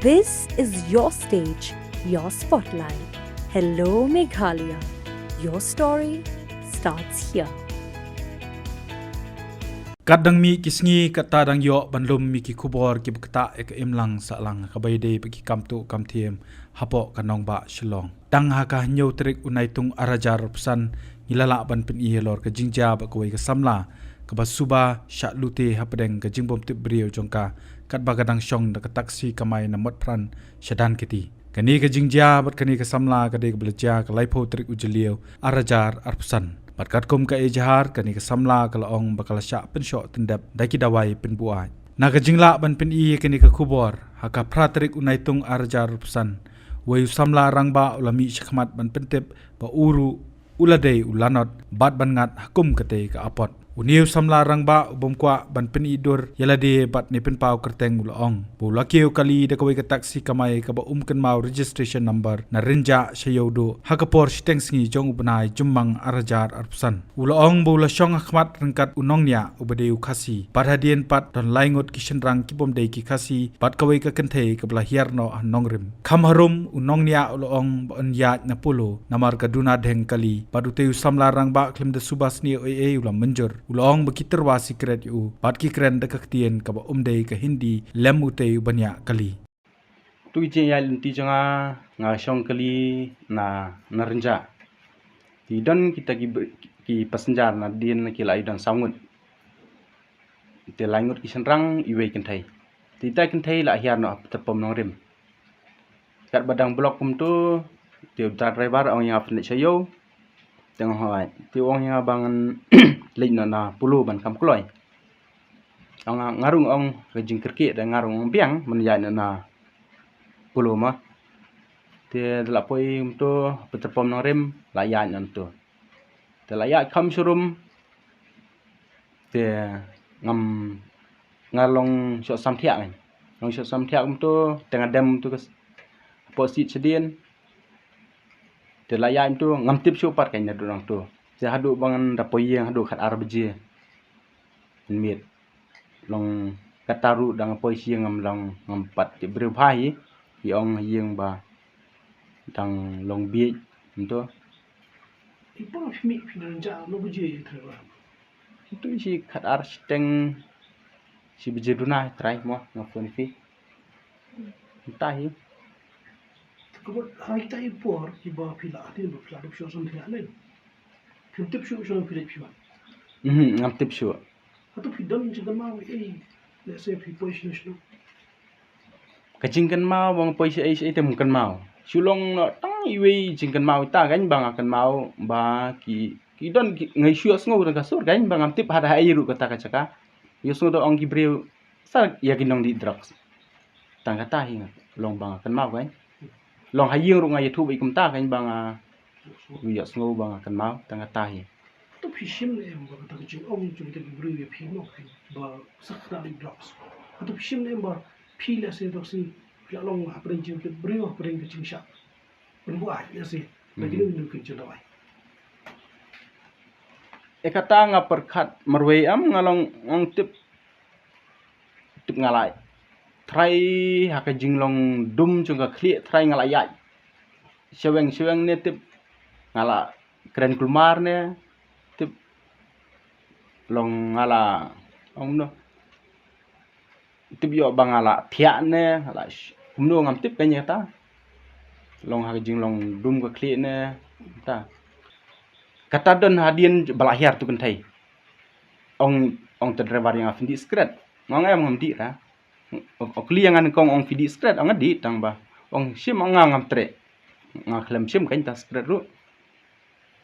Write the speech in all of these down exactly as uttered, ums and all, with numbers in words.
This is your stage, your spotlight. Hello, Meghalaya. Your story starts here. Kat dang mih ki sngi, kata dang ïoh ban lum ïa ki khubor kiba ktah ïa ka imlang sahlang, kaba ïadei bad ki kam tuh kam thiem hapoh ka nongbah Shillong. Tang ha ka hynñiew tarik u Naitung ar hajar arphew san, ngi la lah ban pyni halor ka jingjia bad kawei ka samla kaba suba shah lute hapdeng ka jingbymtip briew jong ka, katba ka dang shong da ka taksi kamai na Motphran sha Dhankheti. Kane ka jingjia bad kane ka samla ka dei kaba la jia ka laiphew tarik u Jylliew ar hajar arphew san. Bad katkum ka ejahar, kane ka samla ka la ong ba ka la shah pynshoh tyndep da ki dawai pynbuaid. Na ka jinglah ban pyni ïa kane ka khubor, ha ka phra tarik u Naitung ar hajar arphew san, uwei u samla rangbah u la mih shakhmat ban pyntip ba u ruh u la dei u lanot bad ban ngat ha kum katei ka apot. Une u samla rangbah u bym kwah ban pyni dur ïa lade bad ne pynpaw kyrteng u la ong ba u la kiew kali da kawei ka taksi kamai kaba um kynmaw registration number na Rynjah sha Ïewduh ha ka por shiteng sngi jong u bnai Jymmang ar hajar arphew san. U la ong ba u la shong hakhmat ryngkat u nongniah uba dei u Khasi, bad hadien pat don lai ngut ki shynrang ki bym dei ki Khasi bad kawei ka kynthei kaba la hiar noh ha nongrim. Kham harum u nongniah u la ong ba un ïaid na Polo namar ka duna dheng kali, bad utei u samla rangbah khlem da suba snieh ei ei u la mynjur. U la ong ba ki tyrwa sikret ïa u bad ki kren da ka ktien kaba um dei ka Hindi lem utei u bniah kali. Tu ki jingïaid lynti jong nga, nga shong kali na, na Rynjah. Ki don kita ki br-, ki passenger nadien ki la ïa don saw ngut. Te lai ngut ki shynrang, iwei kynthei. Te ita kynthei la hiar noh ha Petrapom Nongrim. Katba dang block kumto, te uta driver ong ïa nga pynleit sha Ïew. Te nga hoi. Te ong ïa nga ba ngan leit noh na Polo ban kham kloi. Ong nga, nga rung ong ka jingkyrkieh, te nga rung ong biang ban ïaid noh na Polo ma. Te da la poi kumto Petrapom Nongrim, la ïaid noh to. Te la ïaid kham shrum. Te ngam, nga long shoh samthiah ngan. Long shoh samthiah kumto, te nga dem to ka s-, hapoh seat shadien. Te la ïaid kumto, ngam tip shuh pat ka ïa naduh nangto. Te haduh ba ngan da poi ïing haduh khat ar baje mynmiet. Long kata ruh da nga poi sha ïing ngam long, ngam pat tip briew bha hi. Ki ong ha ïing ba dang long bieit kumto. Ïa phi mih phi na Rynjah, no baje ïa trai ba? Kumto shi khat ar shiteng, shi baje duna trai mo, nga phone phi. Mynta hi. Te ka mut ha ita i por kiba phi la hadien ba phi la dep shoh samthiah ne? Phim tip shuh shuh phi leit phi wan? Mhm, ngam tip shuh. Hato phi don jingkynmaw ei, let's say phi poi shano shano? Ka jingkynmaw ba nga poi shaei shaei te ngam kynmaw. Shu long noh tang iwei jingkynmaw ita, kan ba nga kynmaw ba ki, ki don ki, nga shu ïohsngew tang ka sur, kan ba ngam tip ha da haei ruh kata ka jaka. Ïohsngew da ong ki briew sa ïa ki nongdih drugs. Tang kata hi nga long ba nga kynmaw, kan. Long ha ïing ruh nga ïathuh bad i kumta, kan ba nga ïohsngew ba nga kynmaw, tang kata hi. Hato phi shim ne em ba kata ka jingong jong kita ki briew ïa phi mo, phi ba sa kata dih drugs? Hato phi shim ne em ba phi lehse drugs hi phi la long hapdeng jong ki briew, hapdeng ka jingshah pynbuaid lehse na kino kino ki jingdawai? E kata nga pyrkhat marwei em, nga long ong tip, tip nga la trai ha ka jinglong dum jong ka khlieh, trai nga la ïaid shaweng shaweng ne tip, nga la kren kulmar ne tip, long nga la ong no, tip ïoh ba nga la thiah ne, nga la sh-, kumno ngam tip, kan ïa kata. Long ha ka jinglong dum ka khlieh ne, kata. Kata don hadien ba la hiar tu kynthei. Ong, ong ta driver ïa nga phin dih sikret. Nga ong em ngam dih ra. Ong, ong kylli ïa nga nyngkong ong phi dih sikret, ong nga dih, tang ba ong shim, ong nga ngam treh. Nga khlem shim, kan, ta sikret ruh.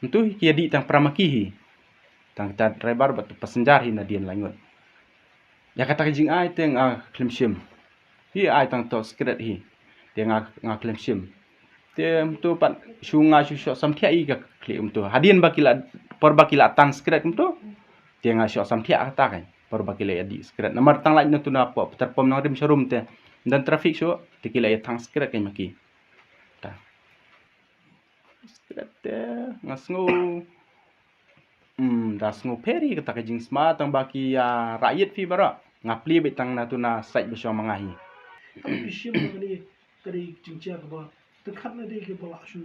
Ntu hi ki ïa dih tang para ma ki hi. Tang kita driver bad passenger hi nadien lai ngut. Ïa kata ka jingai te nga khlem shim. Hi ai tang to sikret hi. Te nga, nga khlem shim. Te kumto pat shu nga shu shoh samthiah ïa ka khlieh kumto. Hadien ba ki la, por ba ki la tan sikret kumto, te nga shoh samthiah kata, kan. Por ba ki la ïa dih sikret. Namar tang lait na tu na pdeng Petrapom Nongrim showroom te don traffic shuh, te ki la ïa thang sikret, kan, ma ki. Ta. Sikret te nga sngew, hmm, da sngew pher hi kata ka jingsma, tang ba ki ïa rah ïit phi baroh. Nga plie beit tang na tu na sait ba shong ma nga hi. Ka phi shim na kane ka dei jingjia kaba tang khat na dei kaba lah shu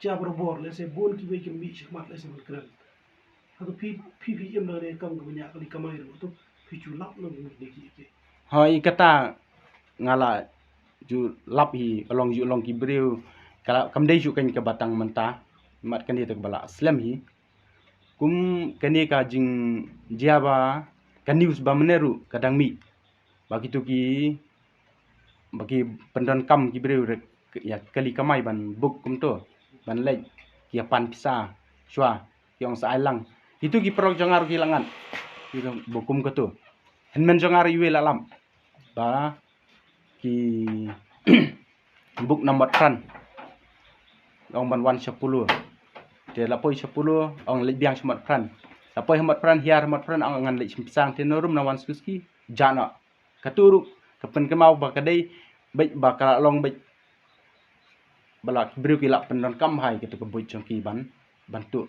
jia barabor, lehse bun kiwei ki mih shakhmat lehse ban kren. Haka phi phi phi im na kane kam kaba ñiah kali kamai ruh tu phi ju lap na kine ki ki. Hoi, kata nga la ju lap hi, along ju along ki briew ka la kam dei ju kan kaba tang mynta. Mat kane te kaba la slem hi. Kum kane ka jingjia ba ka news ba mynne ruh ka dang mih ba kitu ki ba ki pyndonkam ki briew re ïa kali kamai ban book kumto, ban leit ki ïa pan pisa shuwa, ki ong sa ai lang. Kitu ki paralok jong nga ruh ki la ngat. Ki ong book kum katu. Hynmen jong nga ruh iwei la lap ba ki book na Motphran. Ong ban wan sha Polo. Te la poi sha Polo, ong leit biang sha Motphran. La poi ha Motphran, hiar ha Motphran, ong ngan leit shim pisa, te no rum na wan suki suki. Jana. Katu ruh ka pynkynmaw ba ka dei beit ba ka la long beit ba la ki briew ki la pyndonkam bha ïa katu ka buit jong ki ban ban tuh.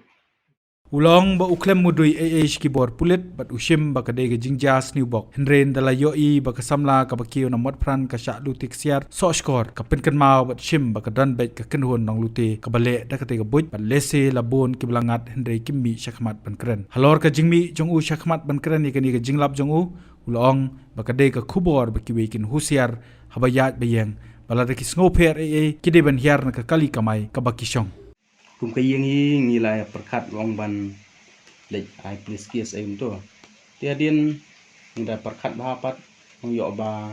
U la ong ba u khlem mudui ei ei sha ki bor pulit bad u shim ba ka dei ka jingjia sniewbok. Hynrei ynda la ïohi ba ka samla kaba kiew na Motphran ka shah lute ksiar sohshkor, ka pynkynmaw bad shim ba ka don beit ka kynhun nonglute kaba leh da katei ka buit bad lehse la bun kiba la ngat hynrei kim mih shakhmat ban kren. Halor ka jingmih jong u shakhmat ban kren ïa kane ka jinglap jong u, u la ong ba ka dei ka khubor ba kiwei kin husiar haba ïaid ba ïeng, ba lada ki sngewpher ei ei ki dei ban hiar na ka kali kamai kaba ki shong. Kum ka ïing hi ngi la ïa pyrkhat long ban leit ai police case ei um to. Te hadien ngi da pyrkhat bha pat, ong ïoh ba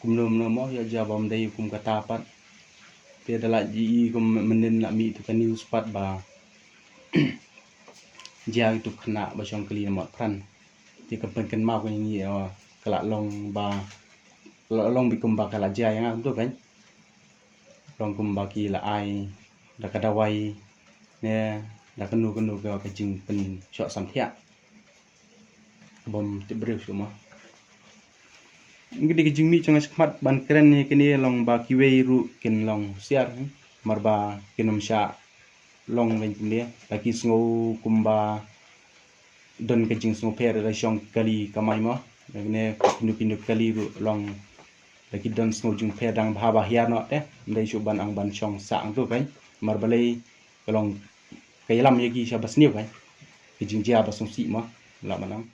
kumno kumno mo ïoh jia ba ym dei kum kata pat. Te da la ji i kum mynnin la mih tu ka news pat ba jia tu khynnah ba shong kali na Motphran. Te ka pynkynmaw ka ngi, oh, ka la long ba la long beit kumba ka la jia ïa nga kumto kan. Long kumba ki la ai da ka dawai ne da kano kano ka, ka jingpynshoh samthiah. Bym tip briew shuh mo. Ngi dei ka jingmih jong nga shakhmat ban kren ïa kane long ba kiwei ruh kin long husiar, namar ba kin ym shah long weng kumne, la ki sngew kumba don ka jingsngewpher da shong kali kamai mo. Lane kino kino kali ruh long la ki don sngew jingpher dang bha ba hiar noh te. Ym dei shuh ban ang ban shong sah hangto kan. Namar balei ka long ka ïalam ïa ki sha ba sniew kan. Ka jingjia ba sngewsih mo. La ban ang.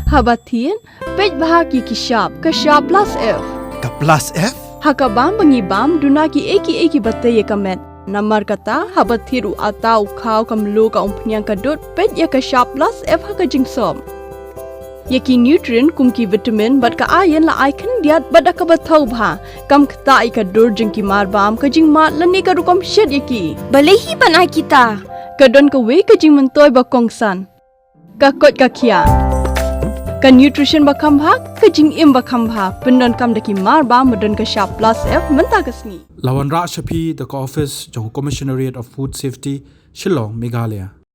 Haba thied, peit bha ki ki shap, ka shap plus F. Ka plus F? Ha ka bam ba ngi bam, duna kiei kiei kiba tei ïa ka met. Namar kata, haba thied u atta, u khaw, ka mluh, ka umphniang, ka dud, peit ïa ka shap plus F ha ka jingsop. Ïa ki nutrient kum ki vitamin bad ka iron la ai khyndiat bad da kaba thaw bha. Kam ktah ïa ka dur jong ki marbam, ka jingmad lane ka rukom shet ïa ki. Balei hi ban ai kita? Ka don kawei ka jingmyntoi ba kongsan. Ka koit ka khiah. Ka nutrition ba kham bha, ka jingim ba kham bha. Pyndonkam da ki marbam ba don ka shap plus F mynta ka sngi. La wanrah sha phi da ka office jong u Commissionerate of Food Safety, Shillong, Meghalaya.